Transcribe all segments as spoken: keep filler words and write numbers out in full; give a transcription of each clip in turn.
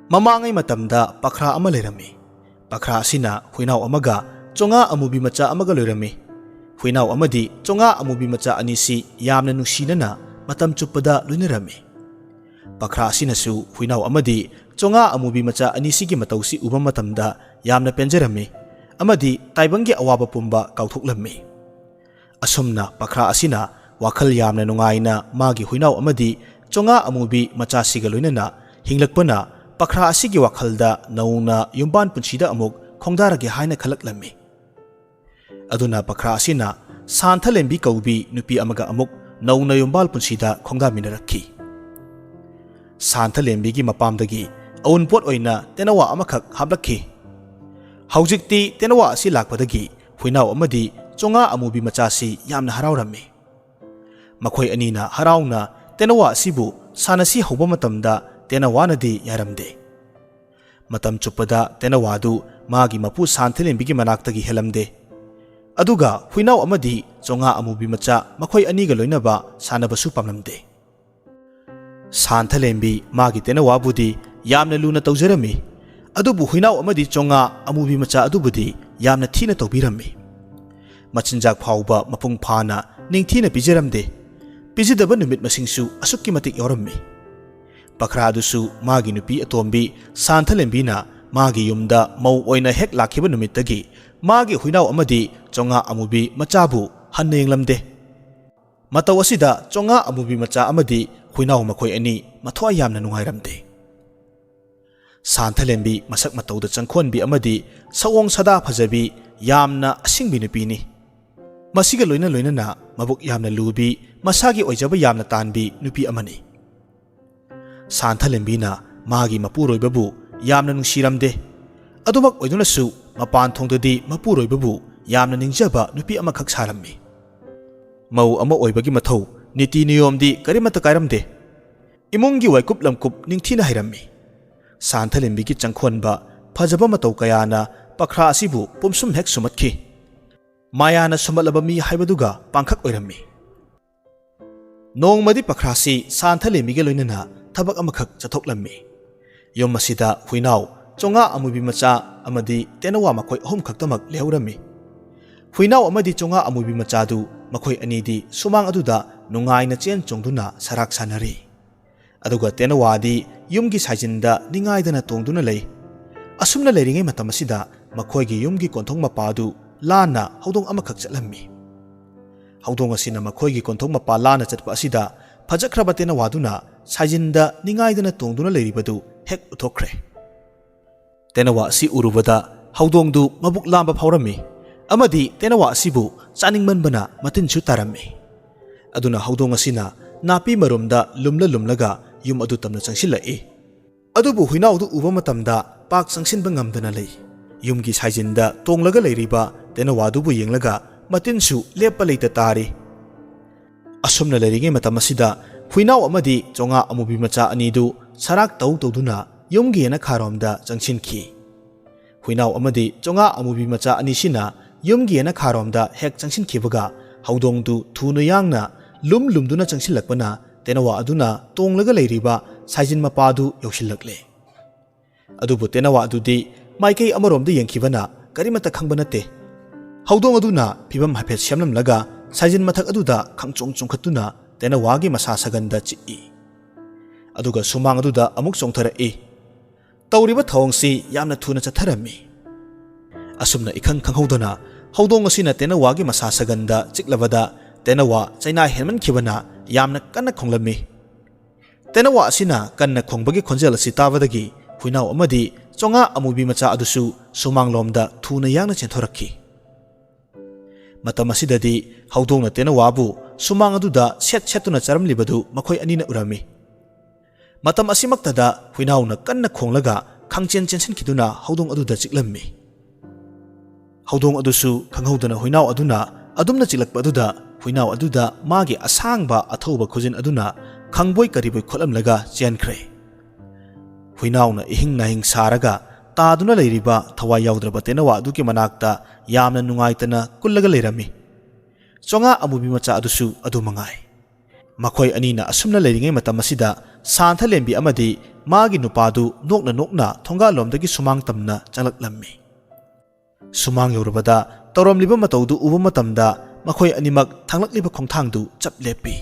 ꯃꯃꯥꯡꯉꯩ ꯃꯇꯝꯗ ꯄꯈ꯭ꯔꯥ ꯑꯃ ꯂꯩꯔꯝꯃꯤ꯫ ꯄꯈ꯭ꯔꯥ ꯑꯁꯤꯅ ꯍꯨꯏꯅꯥꯎ ꯑꯃꯒ ꯆꯣꯉꯥ ꯑꯃꯨꯕꯤ ꯃꯆꯥ ꯑꯃꯒ ꯂꯣꯏꯔꯝꯃꯤ꯫ ꯍꯨꯏꯅꯥꯎ ꯑꯃꯗꯤ ꯆꯣꯉꯥ ꯑꯃꯨꯕꯤ ꯃꯆꯥ ꯑꯅꯤꯁꯤ ꯌꯥꯝꯅ ꯅꯨꯡꯁꯤꯅꯅ ꯃꯇꯝ ꯆꯨꯞꯄꯗ ꯂꯣꯏꯅꯔꯝꯃꯤ꯫ ꯄꯈ꯭ꯔꯥ ꯑꯁꯤꯅꯁꯨ ꯍꯨꯏꯅꯥꯎ ꯑꯃꯗꯤ ꯆꯣꯉꯥ ꯑꯃꯨꯕꯤ ꯃꯆꯥ ꯑꯅꯤꯁꯤꯒꯤ ꯃꯇꯧꯁꯤ ꯎꯕ ꯃꯇꯝꯗ ꯌꯥꯝꯅ ꯄꯦꯟꯖꯔꯝꯃꯤ ꯑꯃꯗꯤ ꯇꯥꯏꯕꯪꯒꯤ ꯑꯋꯥꯕ ꯄꯨꯝꯕ ꯀꯥꯎꯊꯣꯛꯂꯝꯃꯤ꯫ ꯑꯁꯨꯝꯅ ꯄꯈ꯭ꯔꯥ ꯑꯁꯤꯅ ꯋꯥꯈꯜ ꯌꯥꯝꯅ ꯅꯨꯡꯉꯥꯏꯅ ꯃꯥꯒꯤ ꯍꯨꯏꯅꯥꯎ ꯑꯃꯗꯤ ꯆꯣꯉꯥ ꯑꯃꯨꯕꯤ ꯃꯆꯥꯁꯤꯒ ꯂꯣꯏꯅꯅ ꯍꯤꯡꯂꯛꯄꯅ ꯄꯈ꯭ꯔꯥ ꯑꯁꯤꯒꯤ ꯋꯥꯈꯜꯗ ꯅꯧꯅ ꯌꯨꯝꯕꯥꯟ ꯄꯨꯟꯁꯤꯗ ꯑꯃꯨꯛ ꯈꯣꯡꯗꯥꯔꯒꯦ ꯍꯥꯏꯅ ꯈꯜꯂꯛꯂꯝꯃꯤ꯫ ꯑꯗꯨꯅ ꯄꯈ꯭ꯔꯥ ꯑꯁꯤꯅ ꯁꯥꯟꯊꯂꯦꯝꯕꯤ ꯀꯧꯕꯤ ꯅꯨꯄꯤ ꯑꯃꯒ ꯑꯃꯨꯛ ꯅꯧꯅ ꯌꯨꯝꯕꯥꯜ ꯄꯨꯟꯁꯤꯗ ꯈꯣꯡꯗꯥꯃꯤꯟꯅꯔꯛꯈꯤ꯫ ꯁꯥꯟꯊꯂꯦꯝꯕꯤꯒꯤ ꯃꯄꯥꯝꯗꯒꯤ ꯑꯎꯟꯄꯣꯠ ꯑꯣꯏꯅ ꯇꯦꯅꯋꯥ ꯑꯃꯈꯛ ꯍꯥꯞꯂꯛꯈꯤ꯫ ꯍꯧꯖꯤꯛꯇꯤ ꯇꯦꯅꯋꯥ ꯑꯁꯤ ꯂꯥꯛꯄꯗꯒꯤ ꯍꯨꯏꯅꯥꯎ ꯑꯃꯗꯤ ꯆꯣꯉꯥ ꯑꯃꯨꯕꯤ ꯃꯆꯥꯁꯤ ꯌꯥꯝꯅ ꯍꯔꯥꯎꯔꯝꯃꯤ꯫ ꯃꯈꯣꯏ ꯑꯅꯤꯅ ꯍꯔꯥꯎꯅ ꯇꯦꯅꯋꯥ ꯑꯁꯤꯕꯨ ꯁꯥꯟꯅꯁꯤ ꯍꯧꯕ ꯃꯇꯝꯗ ꯇꯦꯅꯋꯥꯅꯗꯤ ꯌꯥꯔꯝꯗꯦ꯫ ꯃꯇꯝ ꯆꯨꯞꯄꯗ ꯇꯦꯅꯋꯥꯗꯨ ꯃꯥꯒꯤ ꯃꯄꯨ ꯁꯥꯟꯊꯂꯦꯝꯕꯤꯒꯤ ꯃꯅꯥꯛꯇꯒꯤ ꯍꯦꯜꯂꯝꯗꯦ꯫ ꯑꯗꯨꯒ ꯍꯨꯏꯅꯥꯎ ꯑꯃꯗꯤ ꯆꯣꯉꯥ ꯑꯃꯨꯕꯤ ꯃꯆꯥ ꯃꯈꯣꯏ ꯑꯅꯤꯒ ꯂꯣꯏꯅꯕ ꯁꯥꯟꯅꯕꯁꯨ ꯄꯥꯝꯂꯝꯗꯦ꯫ ꯁꯥꯟꯊꯂꯦꯝꯕꯤ ꯃꯥꯒꯤ ꯇꯦꯅꯋꯥꯕꯨꯗꯤ ꯌꯥꯝꯅ ꯂꯨꯅ ꯇꯧꯖꯔꯝꯃꯤ, ꯑꯗꯨꯕꯨ ꯍꯨꯏꯅꯥꯎ ꯑꯃꯗꯤ ꯆꯣꯉꯥ ꯑꯃꯨꯕꯤ ꯃꯆꯥ ꯑꯗꯨꯕꯨꯗꯤ ꯌꯥꯝꯅ ꯊꯤꯅ ꯇꯧꯕꯤꯔꯝꯃꯤ꯫ ꯃꯆꯤꯟꯖꯥꯛ ꯐꯥꯎꯕ ꯃꯄꯨꯡ ꯐꯥꯅ ꯅꯤꯡꯊꯤꯅ ꯄꯤꯖꯔꯝꯗꯦ꯫ ꯄꯤꯖꯗꯕ ꯅꯨꯃꯤꯠ ꯃꯁꯤꯡꯁꯨ ꯑꯁꯨꯛꯀꯤ ꯃꯇꯤꯛ ꯌꯥꯎꯔꯝꯃꯤ꯫ ꯄꯈ꯭ꯔꯥ ꯑꯗꯨꯁꯨ ꯃꯥꯒꯤ ꯅꯨꯄꯤ ꯑꯇꯣꯝꯕꯤ ꯁꯥꯟꯊꯂꯦꯝꯕꯤꯅ ꯃꯥꯒꯤ ꯌꯨꯝꯗ ꯃꯧ ꯑꯣꯏꯅ ꯍꯦꯛ ꯂꯥꯛꯈꯤꯕ ꯅꯨꯃꯤꯠꯇꯒꯤ ꯃꯥꯒꯤ ꯍꯨꯏꯅꯥꯎ ꯑꯃꯗꯤ ꯆꯣꯉꯥ ꯑꯃꯨꯕꯤ ꯃꯆꯥꯕꯨ ꯍꯟꯅ ꯌꯦꯡꯂꯝꯗꯦ꯫ ꯃꯇꯧ ꯑꯁꯤꯗ ꯆꯣꯉꯥ ꯑꯃꯨꯕꯤ ꯃꯆꯥ ꯑꯃꯗꯤ ꯍꯨꯏꯅꯥꯎ ꯃꯈꯣꯏ ꯑꯅꯤ ꯃꯊ꯭ꯋꯥꯏ ꯌꯥꯝꯅ ꯅꯨꯡꯉꯥꯏꯔꯝꯗꯦ꯫ ꯁꯥꯟꯊꯂꯦꯝꯕꯤ ꯃꯁꯛ ꯃꯇꯧꯗ ꯆꯪꯈꯣꯟꯕꯤ ꯑꯃꯗꯤ ꯁꯑꯣꯡ ꯁꯥꯗꯥ ꯐꯖꯕꯤ ꯌꯥꯝꯅ ꯑꯁꯤꯡꯕꯤ ꯅꯨꯄꯤꯅꯤ꯫ ꯃꯁꯤꯒ ꯂꯣꯏꯅ ꯂꯣꯏꯅꯅ ꯃꯕꯨꯛ ꯌꯥꯝꯅ ꯂꯨꯕꯤ, ꯃꯁꯥꯒꯤ ꯑꯣꯏꯖꯕ ꯌꯥꯝꯅ ꯇꯥꯟꯕꯤ ꯅꯨꯄꯤ ꯑꯃꯅꯤ꯫ ꯁꯥꯟꯊꯂꯦꯝꯕꯤꯅ ꯃꯥꯒꯤ ꯃꯄꯨꯔꯣꯏꯕꯕꯨ ꯌꯥꯝꯅ ꯅꯨꯡꯁꯤꯔꯝꯗꯦ꯫ ꯑꯗꯨꯃꯛ ꯑꯣꯏꯗꯨꯅꯁꯨ ꯃꯄꯥꯟ ꯊꯣꯡꯗꯗꯤ ꯃꯄꯨꯔꯣꯏꯕꯕꯨ ꯌꯥꯝꯅ ꯅꯤꯡꯖꯕ ꯅꯨꯄꯤ ꯑꯃꯈꯛ ꯁꯥꯔꯝꯃꯤ꯫ ꯃꯧ ꯑꯃ ꯑꯣꯏꯕꯒꯤ ꯃꯊꯧ, ꯅꯤꯇꯤ ꯅꯤꯌꯣꯝꯗꯤ ꯀꯔꯤꯃꯠꯇ ꯀꯥꯏꯔꯝꯗꯦ꯫ ꯏꯃꯨꯡꯒꯤ ꯋꯥꯏꯀꯨꯞ ꯂꯝꯀꯨꯞ ꯅꯤꯡꯊꯤꯅ ꯍꯩꯔꯝꯃꯤ꯫ ꯁꯥꯟꯊꯂꯦꯝꯕꯤꯒꯤ ꯆꯪꯈꯣꯟꯕ ꯐꯖꯕ ꯃꯇꯧ ꯀꯌꯥꯅ ꯄꯈ꯭ꯔꯥ ꯑꯁꯤꯕꯨ ꯄꯨꯝꯁꯨꯝ ꯍꯦꯛ ꯁꯨꯝꯍꯠꯈꯤ꯫ ꯃꯥꯌꯥꯅ ꯁꯨꯝꯍꯠꯂꯕ ꯃꯤ ꯍꯥꯏꯕꯗꯨꯒ ꯄꯥꯡꯈꯛ ꯑꯣꯏꯔꯝꯃꯤ꯫ ꯅꯣꯡꯃꯗꯤ ꯄꯈ꯭ꯔꯥꯁꯤ ꯁꯥꯟꯊꯂꯦꯝꯕꯤꯒ ꯂꯣꯏꯅꯅ ꯊꯕꯛ ꯑꯃꯈꯛ ꯆꯠꯊꯣꯛꯂꯝꯃꯤ꯫ ꯌꯨꯝ ꯑꯁꯤꯗ ꯍꯨꯏꯅꯥꯎ, ꯆꯣꯉꯥ ꯑꯃꯨꯕꯤ ꯃꯆꯥ ꯑꯃꯗꯤ ꯇꯦꯅꯋꯥ ꯃꯈꯣꯏ ꯑꯍꯨꯝ ꯈꯛꯇꯃꯛ ꯂꯩꯍꯧꯔꯝꯃꯤ꯫ ꯍꯨꯏꯅꯥꯎ ꯑꯃꯗꯤ ꯆꯣꯉꯥ ꯑꯃꯨꯕꯤ ꯃꯆꯥꯗꯨ ꯃꯈꯣꯏ ꯑꯅꯤꯗꯤ ꯁꯨꯃꯥꯡ ꯑꯗꯨꯗ ꯅꯨꯡꯉꯥꯏꯅ ꯆꯦꯟ ꯆꯣꯡꯗꯨꯅ ꯁꯔꯥꯛ ꯁꯥꯟꯅꯔꯤ꯫ ꯑꯗꯨꯒ ꯇꯦꯅꯋꯥꯗꯤ ꯌꯨꯝꯒꯤ ꯁꯥꯏꯖꯤꯟꯗ ꯅꯤꯡꯉꯥꯏꯗꯅ ꯇꯣꯡꯗꯨꯅ ꯂꯩ꯫ ꯑꯁꯨꯝꯅ ꯂꯩꯔꯤꯉꯩ ꯃꯇꯝ ꯑꯁꯤꯗ ꯃꯈꯣꯏꯒꯤ ꯌꯨꯝꯒꯤ ꯀꯣꯟꯊꯣꯡ ꯃꯄꯥ ꯑꯗꯨ ꯂꯥꯟꯅ ꯍꯧꯗꯣꯡ ꯑꯃꯈꯛ ꯆꯠꯂꯝꯃꯤ꯫ ꯍꯧꯗꯣꯡ ꯑꯁꯤꯅ ꯃꯈꯣꯏꯒꯤ ꯀꯣꯟꯊꯣꯡ ꯃꯄꯥ ꯂꯥꯟꯅ ꯆꯠꯄ ꯑꯁꯤꯗ ꯐꯖꯈ꯭ꯔꯕ ꯇꯦꯅꯋꯥꯗꯨꯅ ꯁꯥꯏꯖꯤꯟꯗ ꯅꯤꯡꯉꯥꯏꯗꯅ ꯇꯣꯡꯗꯨꯅ ꯂꯩꯔꯤꯕꯗꯨ ꯍꯦꯛ ꯎꯊꯣꯛꯈ꯭ꯔꯦ꯫ ꯇꯦꯅꯋꯥ ꯑꯁꯤ ꯎꯔꯨꯕꯗ ꯍꯧꯗꯣꯡꯗꯨ ꯃꯕꯨꯛ ꯂꯥꯝꯕ ꯐꯥꯎꯔꯝꯃꯤ ꯑꯃꯗꯤ ꯇꯦꯅꯋꯥ ꯑꯁꯤꯕꯨ ꯆꯥꯅꯤꯡꯃꯟꯕꯅ ꯃꯇꯤꯟꯁꯨ ꯇꯥꯔꯝꯃꯤ꯫ ꯑꯗꯨꯅ ꯍꯧꯗꯣꯡ ꯑꯁꯤꯅ ꯅꯥꯄꯤ ꯃꯔꯨꯝꯗ ꯂꯨꯝꯂ ꯂꯨꯝꯂꯒ ꯌꯨꯝ ꯑꯗꯨ ꯇꯝꯅ ꯆꯪꯁꯤꯜꯂꯛꯏ꯫ ꯑꯗꯨꯕꯨ ꯍꯨꯏꯅꯥꯎꯗꯨ ꯎꯕ ꯃꯇꯝꯗ ꯄꯥꯛ ꯆꯪꯁꯤꯟꯕ ꯉꯝꯗꯅ ꯂꯩ꯫ ꯌꯨꯝꯒꯤ ꯁꯥꯏꯖꯤꯟꯗ ꯇꯣꯡꯂꯒ ꯂꯩꯔꯤꯕ ꯇꯦꯅꯋꯥꯗꯨꯕꯨ ꯌꯦꯡꯂꯒ ꯃꯇꯤꯟꯁꯨ ꯂꯦꯞꯄ ꯂꯩꯇ ꯇꯥꯔꯤ꯫ ꯑꯁꯨꯝꯅ ꯂꯩꯔꯤꯉꯩ ꯃꯇꯝ ꯑꯁꯤꯗ ꯍꯨꯏꯅꯥꯎ ꯑꯃꯗꯤ ꯆꯣꯉꯥ ꯑꯃꯨꯕꯤ ꯃꯆꯥ ꯑꯅꯤꯗꯨ ꯁꯔꯥꯛ ꯇꯧ ꯇꯧꯗꯨꯅ ꯌꯨꯝꯒꯤ ꯌꯦꯅꯈꯥꯔꯣꯝꯗ ꯆꯪꯁꯤꯟꯈꯤ꯫ ꯍꯨꯏꯅꯥꯎ ꯑꯃꯗꯤ ꯆꯣꯉꯥ ꯑꯃꯨꯕꯤ ꯃꯆꯥ ꯑꯅꯤꯁꯤꯅ ꯌꯨꯝꯒꯤ ꯌꯦꯅꯈꯥꯔꯣꯝꯗ ꯍꯦꯛ ꯆꯪꯁꯤꯟꯈꯤꯕꯒ ꯍꯧꯗꯣꯡꯗꯨ ꯊꯨꯅ ꯌꯥꯡꯅ ꯂꯨꯝ ꯂꯨꯝꯗꯨꯅ ꯆꯪꯁꯤꯜꯂꯛꯄꯅ ꯇꯦꯅꯋꯥ ꯑꯗꯨꯅ ꯇꯣꯡꯂꯒ ꯂꯩꯔꯤꯕ ꯁꯥꯏꯖꯤꯟ ꯃꯄꯥꯗꯨ ꯌꯧꯁꯤꯜꯂꯛꯂꯦ꯫ ꯑꯗꯨꯕꯨ ꯇꯦꯅꯋꯥ ꯑꯗꯨꯗꯤ ꯃꯥꯏꯀꯩ ꯑꯃꯔꯣꯝꯗ ꯌꯦꯡꯈꯤꯕꯅ ꯀꯔꯤꯃꯠꯇ ꯈꯪꯕ ꯅꯠꯇꯦ꯫ ꯍꯧꯗꯣꯡ ꯑꯗꯨꯅ ꯐꯤꯚꯝ ꯍꯥꯏꯐꯦꯠ ꯁꯦꯝꯂꯝꯂꯒ ꯁꯥꯏꯖꯤꯟ ꯃꯊꯛ ꯑꯗꯨꯗ ꯈꯪꯆꯣꯡ ꯆꯣꯡꯈꯠꯇꯨꯅ ꯇꯦꯅꯋꯥꯒꯤ ꯃꯁꯥ ꯁꯥꯒꯟꯗ ꯆꯤꯛꯏ꯫ ꯑꯗꯨꯒ ꯁꯨꯃꯥꯡ ꯑꯗꯨꯗ ꯑꯃꯨꯛ ꯆꯣꯡꯊꯔꯛꯏ꯫ ꯇꯧꯔꯤꯕ ꯊꯧꯑꯣꯡꯁꯤ ꯌꯥꯝꯅ ꯊꯨꯅ ꯆꯠꯊꯔꯝꯃꯤ꯫ ꯑꯁꯨꯝꯅ ꯏꯈꯪ ꯈꯪꯍꯧꯗꯅ ꯍꯧꯗꯣꯡ ꯑꯁꯤꯅ ꯇꯦꯅꯋꯥꯒꯤ ꯃꯁꯥ ꯁꯥꯒꯟꯗ ꯆꯤꯛꯂꯕꯗ ꯇꯦꯅꯋꯥ ꯆꯩꯅꯥ ꯍꯦꯟꯃꯟꯈꯤꯕꯅ ꯌꯥꯝꯅ ꯀꯟꯅ ꯈꯣꯡꯂꯝꯃꯤ꯫ ꯇꯦꯅꯋꯥ ꯑꯁꯤꯅ ꯀꯟꯅ ꯈꯣꯡꯕꯒꯤ ꯈꯣꯟꯖꯦꯜ ꯑꯁꯤ ꯇꯥꯕꯗꯒꯤ ꯍꯨꯏꯅꯥꯎ ꯑꯃꯗꯤ ꯆꯣꯉꯥ ꯑꯃꯨꯕꯤ ꯃꯆꯥ ꯑꯗꯨꯁꯨ ꯁꯨꯃꯥꯡꯂꯣꯝꯗ ꯊꯨꯅ ꯌꯥꯡꯅ ꯆꯦꯟꯊꯣꯔꯛꯈꯤ꯫ ꯃꯇꯝ ꯑꯁꯤꯗꯗꯤ ꯍꯧꯗꯣꯡꯅ ꯇꯦꯅꯋꯥꯕꯨ ꯁꯨꯃꯥꯡ ꯑꯗꯨꯗ ꯁꯦꯠ ꯁꯦꯠꯇꯨꯅ ꯆꯥꯔꯝꯂꯤꯕꯗꯨ ꯃꯈꯣꯏ ꯑꯅꯤꯅ ꯎꯔꯝꯃꯤ꯫ ꯃꯇꯝ ꯑꯁꯤꯃꯛꯇꯗ ꯍꯨꯏꯅꯥꯎꯅ ꯀꯟꯅ ꯈꯣꯡꯂꯒ ꯈꯪꯆꯦꯟ ꯆꯦꯟꯁꯤꯟꯈꯤꯗꯨꯅ ꯍꯧꯗꯣꯡ ꯑꯗꯨꯗ ꯆꯤꯛꯂꯝꯃꯤ꯫ ꯍꯧꯗꯣꯡ ꯑꯗꯨꯁꯨ ꯈꯪꯍꯧꯗꯅ ꯍꯨꯏꯅꯥꯎ ꯑꯗꯨꯅ ꯑꯗꯨꯝꯅ ꯆꯤꯛꯂꯛꯄ ꯑꯗꯨꯗ ꯍꯨꯏꯅꯥꯎ ꯑꯗꯨꯗ ꯃꯥꯒꯤ ꯑꯁꯥꯡꯕ ꯑꯊꯧꯕ ꯈꯨꯖꯤꯟ ꯑꯗꯨꯅ ꯈꯪꯕꯣꯏ ꯀꯔꯤꯕꯣꯏ ꯈꯣꯠꯂꯝꯂꯒ ꯆꯦꯟꯈ꯭ꯔꯦ꯫ ꯍꯨꯏꯅꯥꯎꯅ ꯏꯍꯤꯡ ꯅꯥꯍꯤꯡ ꯁꯥꯔꯒ ꯇꯥꯗꯨꯅ ꯂꯩꯔꯤꯕ ꯊꯋꯥꯏ ꯌꯥꯎꯗ꯭ꯔꯕ ꯇꯦꯅꯋꯥ ꯑꯗꯨꯒꯤ ꯃꯅꯥꯛꯇ ꯌꯥꯝꯅ ꯅꯨꯡꯉꯥꯏꯇꯅ ꯀꯨꯜꯂꯒ ꯂꯩꯔꯝꯃꯤ꯫ ꯆꯣꯉꯥ ꯑꯃꯨꯕꯤ ꯃꯆꯥ ꯑꯗꯨꯁꯨ ꯑꯗꯨ ꯃꯉꯥꯏ꯫ ꯃꯈꯣꯏ ꯑꯅꯤꯅ ꯑꯁꯨꯝꯅ ꯂꯩꯔꯤꯉꯩ ꯃꯇꯝ ꯑꯁꯤꯗ ꯁꯥꯟꯊꯂꯦꯝꯕꯤ ꯑꯃꯗꯤ ꯃꯥꯒꯤ ꯅꯨꯄꯥꯗꯨ ꯅꯣꯛꯅ ꯅꯣꯛꯅ ꯊꯣꯡꯒꯥꯜꯂꯣꯝꯗꯒꯤ ꯁꯨꯃꯥꯡ ꯇꯝꯅ ꯆꯪꯂꯛꯂꯝꯃꯤ꯫ ꯁꯨꯃꯥꯡ ꯌꯧꯔꯕꯗ ꯇꯧꯔꯝꯂꯤꯕ ꯃꯇꯧꯗꯨ ꯎꯕ ꯃꯇꯝꯗ ꯃꯈꯣꯏ ꯑꯅꯤꯃꯛ ꯊꯥꯡꯂꯛꯂꯤꯕ ꯈꯣꯡꯊꯥꯡꯗꯨ ꯆꯞ ꯂꯦꯞꯄꯤ꯫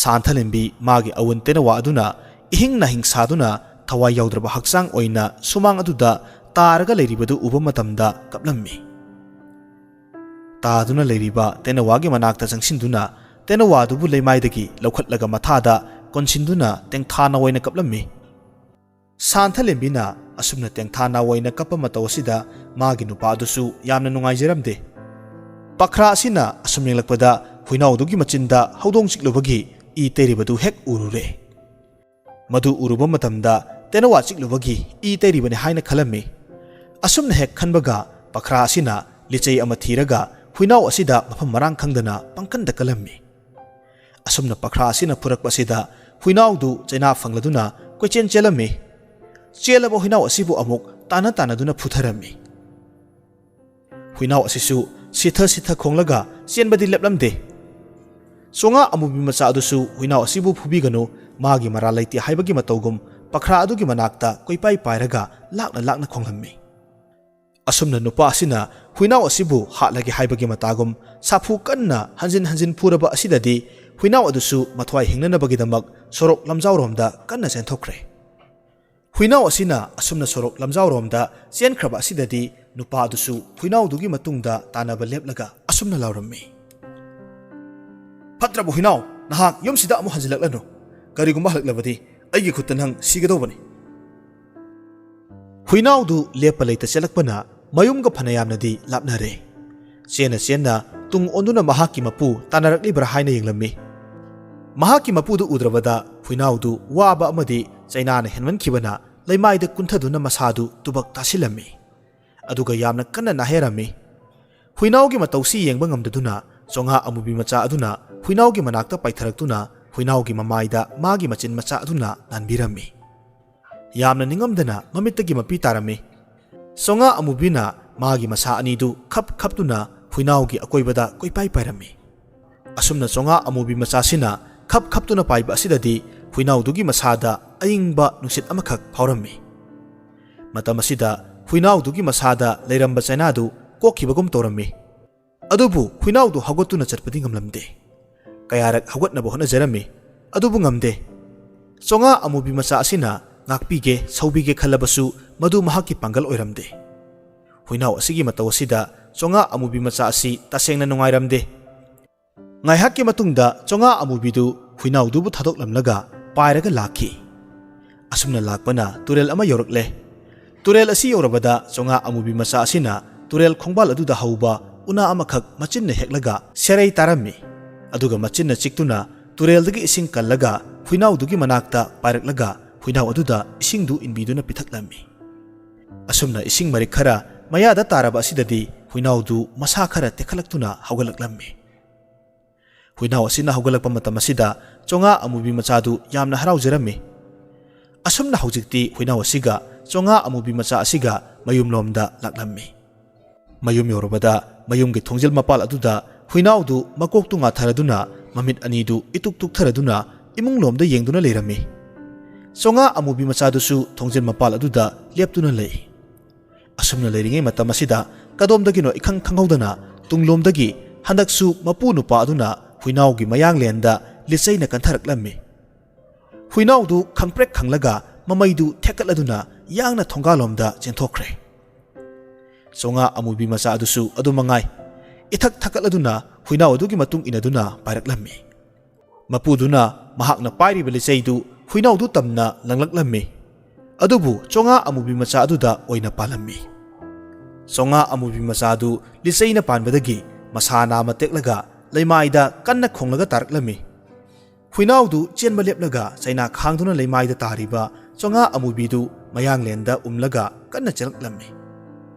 ꯁꯥꯟꯊꯂꯦꯝꯕꯤ ꯃꯥꯒꯤ ꯑꯋꯨꯟ ꯇꯦꯅꯋꯥ ꯑꯗꯨꯅ ꯏꯍꯤꯡ ꯅꯥꯍꯤꯡ ꯁꯥꯗꯨꯅ ꯊꯋꯥꯏ ꯌꯥꯎꯗ꯭ꯔꯕ ꯍꯛꯆꯥꯡ ꯑꯣꯏꯅ ꯁꯨꯃꯥꯡ ꯑꯗꯨꯗ ꯇꯥꯔꯒ ꯂꯩꯔꯤꯕꯗꯨ ꯎꯕ ꯃꯇꯝꯗ ꯀꯞꯂꯝꯃꯤ꯫ ꯇꯥꯗꯨꯅ ꯂꯩꯔꯤꯕ ꯇꯦꯅꯋꯥꯒꯤ ꯃꯅꯥꯛꯇ ꯆꯪꯁꯤꯟꯗꯨꯅ ꯇꯦꯅꯋꯥꯗꯨꯕꯨ ꯂꯩꯃꯥꯏꯗꯒꯤ ꯂꯧꯈꯠꯂꯒ ꯃꯊꯥꯗ ꯀꯣꯟꯁꯤꯟꯗꯨꯅ ꯇꯦꯡꯊꯥ ꯅꯥꯑꯣꯏꯅ ꯀꯞꯂꯝꯃꯤ꯫ ꯁꯥꯟꯊꯂꯦꯝꯕꯤꯅ ꯑꯁꯨꯝꯅ ꯇꯦꯡꯊꯥ ꯅꯥꯑꯣꯏꯅ ꯀꯞꯄ ꯃꯇꯧ ꯑꯁꯤꯗ ꯃꯥꯒꯤ ꯅꯨꯄꯥ ꯑꯗꯨꯁꯨ ꯌꯥꯝꯅ ꯅꯨꯡꯉꯥꯏꯖꯔꯝꯗꯦ꯫ ꯄꯈ꯭ꯔꯥ ꯑꯁꯤꯅ ꯑꯁꯨꯝ ꯌꯦꯡꯂꯛꯄꯗ ꯍꯨꯏꯅꯥꯎꯗꯨꯒꯤ ꯃꯆꯤꯟꯗ ꯍꯧꯗꯣꯡ ꯆꯤꯛꯂꯨꯕꯒꯤ ꯏ ꯇꯩꯔꯤꯕꯗꯨ ꯍꯦꯛ ꯎꯔꯨꯔꯦ꯫ ꯃꯗꯨ ꯎꯔꯨꯕ ꯃꯇꯝꯗ ꯇꯦꯅꯋꯥ ꯆꯤꯛꯂꯨꯕꯒꯤ ꯏ ꯇꯩꯔꯤꯕꯅꯤ ꯍꯥꯏꯅ ꯈꯜꯂꯝꯃꯤ꯫ ꯑꯁꯨꯝꯅ ꯍꯦꯛ ꯈꯟꯕꯒ ꯄꯈ꯭ꯔꯥ ꯑꯁꯤꯅ ꯂꯤꯆꯩ ꯑꯃ ꯊꯤꯔꯒ ꯍꯨꯏꯅꯥꯎ ꯑꯁꯤꯗ ꯃꯐꯝ ꯃꯔꯥꯡ ꯈꯪꯗꯅ ꯄꯪꯀꯟꯗ ꯀꯜꯂꯝꯃꯤ꯫ ꯑꯁꯨꯝꯅ ꯄꯈ꯭ꯔꯥ ꯑꯁꯤꯅ ꯐꯨꯔꯛꯄ ꯑꯁꯤꯗ ꯍꯨꯏꯅꯥꯎꯗꯨ ꯆꯩꯅꯥ ꯐꯪꯂꯗꯨꯅ ꯀꯣꯏꯆꯦꯟ ꯆꯦꯜꯂꯝꯃꯤ꯫ ꯆꯦꯜꯂꯕ ꯍꯨꯏꯅꯥꯎ ꯑꯁꯤꯕꯨ ꯑꯃꯨꯛ ꯇꯥꯟꯅ ꯇꯥꯟꯅꯗꯨꯅ ꯐꯨꯊꯔꯝꯃꯤ꯫ ꯍꯨꯏꯅꯥꯎ ꯑꯁꯤꯁꯨ ꯁꯤꯊ ꯁꯤꯊ ꯈꯣꯡꯂꯒ ꯆꯦꯟꯕꯗꯤ ꯂꯦꯞꯂꯝꯗꯦ꯫ ꯆꯣꯉꯥ ꯑꯃꯨꯕꯤ ꯃꯆꯥ ꯑꯗꯨꯁꯨ ꯍꯨꯏꯅꯥꯎ ꯑꯁꯤꯕꯨ ꯐꯨꯕꯤꯒꯅꯨ, ꯃꯥꯒꯤ ꯃꯔꯥꯜ ꯂꯩꯇꯦ ꯍꯥꯏꯕꯒꯤ ꯃꯇꯧꯒꯨꯝ ꯄꯈ꯭ꯔꯥ ꯑꯗꯨꯒꯤ ꯃꯅꯥꯛꯇ ꯀꯣꯏꯄꯥꯏ ꯄꯥꯏꯔꯒ ꯂꯥꯛꯅ ꯂꯥꯛꯅ ꯈꯣꯡꯂꯝꯃꯤ꯫ ꯑꯁꯨꯝꯅ ꯅꯨꯄꯥ ꯑꯁꯤꯅ ꯍꯨꯏꯅꯥꯎ ꯑꯁꯤꯕꯨ ꯍꯥꯠꯂꯒꯦ ꯍꯥꯏꯕꯒꯤ ꯃꯇꯥꯒꯨꯝ ꯁꯥꯐꯨ ꯀꯟꯅ ꯍꯟꯖꯤꯟ ꯍꯟꯖꯤꯟ ꯐꯨꯔꯕ ꯑꯁꯤꯗꯗꯤ ꯍꯨꯏꯅꯥꯎ ꯑꯗꯨꯁꯨ ꯃꯊ꯭ꯋꯥꯏ ꯍꯤꯡꯅꯅꯕꯒꯤꯗꯃꯛ ꯁꯣꯔꯣꯛ ꯂꯝꯖꯥꯎꯔꯣꯝꯗ ꯀꯟꯅ ꯆꯦꯟꯊꯣꯛꯈ꯭ꯔꯦ꯫ ꯍꯨꯏꯅꯥꯎ ꯑꯁꯤꯅ ꯑꯁꯨꯝꯅ ꯁꯣꯔꯣꯛ ꯂꯝꯖꯥꯎꯔꯣꯝꯗ ꯆꯦꯟꯈ꯭ꯔꯕ ꯑꯁꯤꯗꯗꯤ ꯅꯨꯄꯥ ꯑꯗꯨꯁꯨ ꯍꯨꯏꯅꯥꯎꯗꯨꯒꯤ ꯃꯇꯨꯡꯗ ꯇꯥꯟꯅꯕ ꯂꯦꯞꯂꯒ ꯑꯁꯨꯝꯅ ꯂꯥꯎꯔꯝꯃꯤ, "ꯐꯠꯇ꯭ꯔꯕ ꯍꯨꯏꯅꯥꯎ, ꯅꯍꯥꯛ ꯌꯨꯝꯁꯤꯗ ꯑꯃꯨꯛ ꯍꯟꯖꯤꯜꯂꯛꯂꯅꯨ꯫ ꯀꯔꯤꯒꯨꯝꯕ ꯍꯜꯂꯛꯂꯕꯗꯤ ꯑꯩꯒꯤ ꯈꯨꯠꯇ ꯅꯪ ꯁꯤꯒꯗꯧꯕꯅꯤ꯫" ꯍꯨꯏꯅꯥꯎꯗꯨ ꯂꯦꯞꯄ ꯂꯩꯇ ꯆꯦꯜꯂꯛꯄꯅ ꯃꯌꯨꯝꯒ ꯐꯅꯌꯥꯝꯅꯗꯤ ꯂꯥꯞꯅꯔꯦ꯫ ꯆꯦꯟꯅ ꯆꯦꯟꯅ ꯇꯨꯡ ꯑꯣꯟꯗꯨꯅ ꯃꯍꯥꯛꯀꯤ ꯃꯄꯨ ꯇꯥꯟꯅꯔꯛꯂꯤꯕ꯭ꯔꯥ ꯍꯥꯏꯅ ꯌꯦꯡꯂꯝꯃꯤ꯫ ꯃꯍꯥꯛꯀꯤ ꯃꯄꯨꯗꯨ ꯎꯗ꯭ꯔꯕꯗ ꯍꯨꯏꯅꯥꯎꯗꯨ ꯋꯥꯕ ꯑꯃꯗꯤ ꯆꯩꯅꯥꯅ ꯍꯦꯟꯃꯟꯈꯤꯕꯅ ꯂꯩꯃꯥꯏꯗ ꯀꯨꯟꯊꯗꯨꯅ ꯃꯁꯥꯗꯨ ꯇꯨꯕꯛ ꯇꯥꯁꯤꯜꯂꯝꯃꯤ꯫ ꯑꯗꯨꯒ ꯌꯥꯝꯅ ꯀꯟꯅ ꯅꯥꯍꯦꯔꯝꯃꯤ꯫ ꯍꯨꯏꯅꯥꯎꯒꯤ ꯃꯇꯧꯁꯤ ꯌꯦꯡꯕ ꯉꯝꯗꯗꯨꯅ ꯆꯣꯉꯥ ꯑꯃꯨꯕꯤ ꯃꯆꯥ ꯑꯗꯨꯅ ꯍꯨꯏꯅꯥꯎꯒꯤ ꯃꯅꯥꯛꯇ ꯄꯥꯏꯊꯔꯛꯇꯨꯅ ꯍꯨꯏꯅꯥꯎꯒꯤ ꯃꯃꯥꯏꯗ ꯃꯥꯒꯤ ꯃꯆꯤꯟ ꯃꯆꯥ ꯑꯗꯨꯅ ꯅꯥꯟꯕꯤꯔꯝꯃꯤ꯫ ꯌꯥꯝꯅ ꯅꯤꯡꯉꯝꯗꯅ ꯃꯃꯤꯠꯇꯒꯤ ꯃꯄꯤ ꯇꯥꯔꯝꯃꯤ꯫ ꯆꯣꯉꯥ ꯑꯃꯨꯕꯤꯅ ꯃꯥꯒꯤ ꯃꯁꯥ ꯑꯅꯤꯗꯨ ꯈꯞ ꯈꯞꯇꯨꯅ ꯍꯨꯏꯅꯥꯎꯒꯤ ꯑꯀꯣꯏꯕꯗ ꯀꯣꯏꯄꯥꯏ ꯄꯥꯏꯔꯝꯃꯤ꯫ ꯑꯁꯨꯝꯅ ꯆꯣꯉꯥ ꯑꯃꯨꯕꯤ ꯃꯆꯥꯁꯤꯅ ꯈꯞ ꯈꯞꯇꯨꯅ ꯄꯥꯏꯕ ꯑꯁꯤꯗꯗꯤ ꯍꯨꯏꯅꯥꯎꯗꯨꯒꯤ ꯃꯁꯥꯗ ꯑꯏꯪꯕ ꯅꯨꯡꯁꯤꯠ ꯑꯃꯈꯛ ꯐꯥꯎꯔꯝꯃꯤ꯫ ꯃꯇꯝ ꯑꯁꯤꯗ ꯍꯨꯏꯅꯥꯎꯗꯨꯒꯤ ꯃꯁꯥꯗ ꯂꯩꯔꯝꯕ ꯆꯩꯅꯥꯗꯨ ꯀꯣꯛꯈꯤꯕꯒꯨꯝ ꯇꯧꯔꯝꯃꯤ꯫ ꯑꯗꯨꯕꯨ ꯍꯨꯏꯅꯥꯎꯗꯨ ꯍꯧꯒꯠꯇꯨꯅ ꯆꯠꯄꯗꯤ ꯉꯝꯂꯝꯗꯦ꯫ ꯀꯌꯥꯔꯛ ꯍꯧꯒꯠꯅꯕ ꯍꯣꯠꯅꯖꯔꯝꯃꯤ, ꯑꯗꯨꯕꯨ ꯉꯝꯗꯦ꯫ ꯆꯣꯉꯥ ꯑꯃꯨꯕꯤ ꯃꯆꯥ ꯑꯁꯤꯅ ꯉꯥꯛꯄꯤꯒꯦ, ꯁꯧꯕꯤꯒꯦ ꯈꯜꯂꯕꯁꯨ ꯃꯗꯨ ꯃꯍꯥꯛꯀꯤ ꯄꯥꯡꯒꯜ ꯑꯣꯏꯔꯝꯗꯦ꯫ ꯍꯨꯏꯅꯥꯎ ꯑꯁꯤꯒꯤ ꯃꯇꯧ ꯑꯁꯤꯗ ꯆꯣꯉꯥ ꯑꯃꯨꯕꯤ ꯃꯆꯥ ꯑꯁꯤ ꯇꯁꯦꯡꯅ ꯅꯨꯡꯉꯥꯏꯔꯝꯗꯦ꯫ ꯉꯥꯏꯍꯥꯛꯀꯤ ꯃꯇꯨꯡꯗ ꯆꯣꯉꯥ ꯑꯃꯨꯕꯤꯗꯨ ꯍꯨꯏꯅꯥꯎꯗꯨꯕꯨ ꯊꯥꯗꯣꯛꯂꯝꯂꯒ ꯄꯥꯏꯔꯒ ꯂꯥꯛꯈꯤ꯫ ꯑꯁꯨꯝꯅ ꯂꯥꯛꯄꯅ ꯇꯨꯔꯦꯜ ꯑꯃ ꯌꯧꯔꯛꯂꯦ꯫ ꯇꯨꯔꯦꯜ ꯑꯁꯤ ꯌꯧꯔꯕꯗ ꯆꯣꯉꯥ ꯑꯃꯨꯕꯤ ꯃꯆꯥ ꯑꯁꯤꯅ ꯇꯨꯔꯦꯜ ꯈꯣꯡꯕꯥꯜ ꯑꯗꯨꯗ ꯍꯧꯕ ꯎꯅꯥ ꯑꯃꯈꯛ ꯃꯆꯤꯟꯅ ꯍꯦꯛꯂꯒ ꯁꯦꯔꯩ ꯇꯥꯔꯝꯃꯤ꯫ ꯑꯗꯨꯒ ꯃꯆꯤꯟꯅ ꯆꯤꯛꯇꯨꯅ ꯇꯨꯔꯦꯜꯗꯒꯤ ꯏꯁꯤꯡ ꯀꯜꯂꯒ ꯍꯨꯏꯅꯥꯎꯗꯨꯒꯤ ꯃꯅꯥꯛꯇ ꯄꯥꯏꯔꯛꯂꯒ ꯍꯨꯏꯅꯥꯎ ꯑꯗꯨꯗ ꯏꯁꯤꯡꯗꯨ ꯏꯟꯕꯤꯗꯨꯅ ꯄꯤꯊꯛꯂꯝꯃꯤ꯫ ꯑꯁꯨꯝꯅ ꯏꯁꯤꯡ ꯃꯔꯤꯛ ꯈꯔ ꯃꯌꯥꯗ ꯇꯥꯔꯕ ꯑꯁꯤꯗꯗꯤ ꯍꯨꯏꯅꯥꯎꯗꯨ ꯃꯁꯥ ꯈꯔ ꯇꯦꯛꯈꯠꯂꯛꯇꯨꯅ ꯍꯧꯒꯠꯂꯛꯂꯝꯃꯤ꯫ ꯍꯨꯏꯅꯥꯎ ꯑꯁꯤꯅ ꯍꯧꯒꯠꯂꯛꯄ ꯃꯇꯝ ꯑꯁꯤꯗ ꯆꯣꯉꯥ ꯑꯃꯨꯕꯤ ꯃꯆꯥꯗꯨ ꯌꯥꯝꯅ ꯍꯔꯥꯎꯖꯔꯝꯃꯤ꯫ ꯑꯁꯨꯝꯅ ꯍꯧꯖꯤꯛꯇꯤ ꯍꯨꯏꯅꯥꯎ ꯑꯁꯤꯒ ꯆꯣꯉꯥ ꯑꯃꯨꯕꯤ ꯃꯆꯥ ꯑꯁꯤꯒ ꯃꯌꯨꯝꯂꯣꯝꯗ ꯂꯥꯛꯂꯝꯃꯤ꯫ ꯃꯌꯨꯝ ꯌꯧꯔꯕꯗ ꯃꯌꯨꯝꯒꯤ ꯊꯣꯡꯖꯤꯜ ꯃꯄꯥꯜ ꯑꯗꯨꯗ ꯍꯨꯏꯅꯥꯎꯗꯨ ꯃꯀꯣꯛꯇꯨ ꯉꯥꯊꯔꯗꯨꯅ ꯃꯃꯤꯠ ꯑꯅꯤꯗꯨ ꯏꯇꯨꯛ ꯇꯨꯛꯊꯔꯗꯨꯅ ꯏꯃꯨꯡꯂꯣꯝꯗ ꯌꯦꯡꯗꯨꯅ ꯂꯩꯔꯝꯃꯤ꯫ ꯆꯣꯉꯥ ꯑꯃꯨꯕꯤ ꯃꯆꯥꯗꯨꯁꯨ ꯊꯣꯡꯖꯤꯜ ꯃꯄꯥꯜ ꯑꯗꯨꯗ ꯂꯦꯞꯇꯨꯅ ꯂꯩ꯫ ꯑꯁꯨꯝꯅ ꯂꯩꯔꯤꯉꯩ ꯃꯇꯝ ꯑꯁꯤꯗ ꯀꯗꯣꯝꯗꯒꯤꯅꯣ ꯏꯈꯪ ꯈꯪꯍꯧꯗꯅ ꯇꯨꯡꯂꯣꯝꯗꯒꯤ ꯍꯟꯗꯛꯁꯨ ꯃꯄꯨ ꯅꯨꯄꯥ ꯑꯗꯨꯅ ꯍꯨꯏꯅꯥꯎꯒꯤ ꯃꯌꯥꯡꯂꯦꯟꯗ ꯂꯤꯆꯩꯅ ꯀꯟꯊꯔꯛꯂꯝꯃꯤ꯫ ꯍꯨꯏꯅꯥꯎꯗꯨ ꯈꯪꯄ꯭ꯔꯦꯛ ꯈꯪꯂꯒ ꯃꯃꯩꯗꯨ ꯊꯦꯛꯀꯠꯂꯗꯨꯅ ꯌꯥꯡꯅ ꯊꯣꯡꯒꯥꯜꯂꯣꯝꯗ ꯆꯦꯟꯊꯣꯛꯈ꯭ꯔꯦ꯫ ꯆꯣꯉꯥ ꯑꯃꯨꯕꯤ ꯃꯆꯥ ꯑꯗꯨꯁꯨ ꯑꯗꯨ ꯃꯉꯥꯏ꯫ ꯏꯊꯛ ꯊꯛꯀꯠꯂꯗꯨꯅ ꯍꯨꯏꯅꯥꯎ ꯑꯗꯨꯒꯤ ꯃꯇꯨꯡ ꯏꯟꯅꯗꯨꯅ ꯄꯥꯏꯔꯛꯂꯝꯃꯤ꯫ ꯃꯄꯨꯗꯨꯅ ꯃꯍꯥꯛꯅ ꯄꯥꯏꯔꯤꯕ ꯂꯤꯆꯩꯗꯨ ꯍꯨꯏꯅꯥꯎꯗꯨ ꯇꯝꯅ ꯂꯪꯂꯛꯂꯝꯃꯤ꯫ ꯑꯗꯨꯕꯨ ꯆꯣꯉꯥ ꯑꯃꯨꯕꯤ ꯃꯆꯥ ꯑꯗꯨꯗ ꯑꯣꯏꯅ ꯄꯥꯜꯂꯝꯃꯤ꯫ ꯆꯣꯉꯥ ꯑꯃꯨꯕꯤ ꯃꯆꯥ ꯑꯗꯨ ꯂꯤꯆꯩꯅ ꯄꯥꯟꯕꯗꯒꯤ ꯃꯁꯥ ꯅꯥꯝꯃ ꯇꯦꯛꯂꯒ ꯂꯩꯃꯥꯏꯗ ꯀꯟꯅ ꯈꯣꯡꯂꯒ ꯇꯥꯔꯛꯂꯝꯃꯤ꯫ ꯍꯨꯏꯅꯥꯎꯗꯨ ꯆꯦꯟꯕ ꯂꯦꯞꯂꯒ ꯆꯩꯅꯥ ꯈꯥꯡꯗꯨꯅ ꯂꯩꯃꯥꯏꯗ ꯇꯥꯔꯤꯕ ꯆꯣꯉꯥ ꯑꯃꯨꯕꯤꯗꯨ ꯃꯌꯥꯡꯂꯦꯟꯗ ꯎꯝꯂꯒ ꯀꯟꯅ ꯆꯦꯜꯂꯛꯂꯝꯃꯤ꯫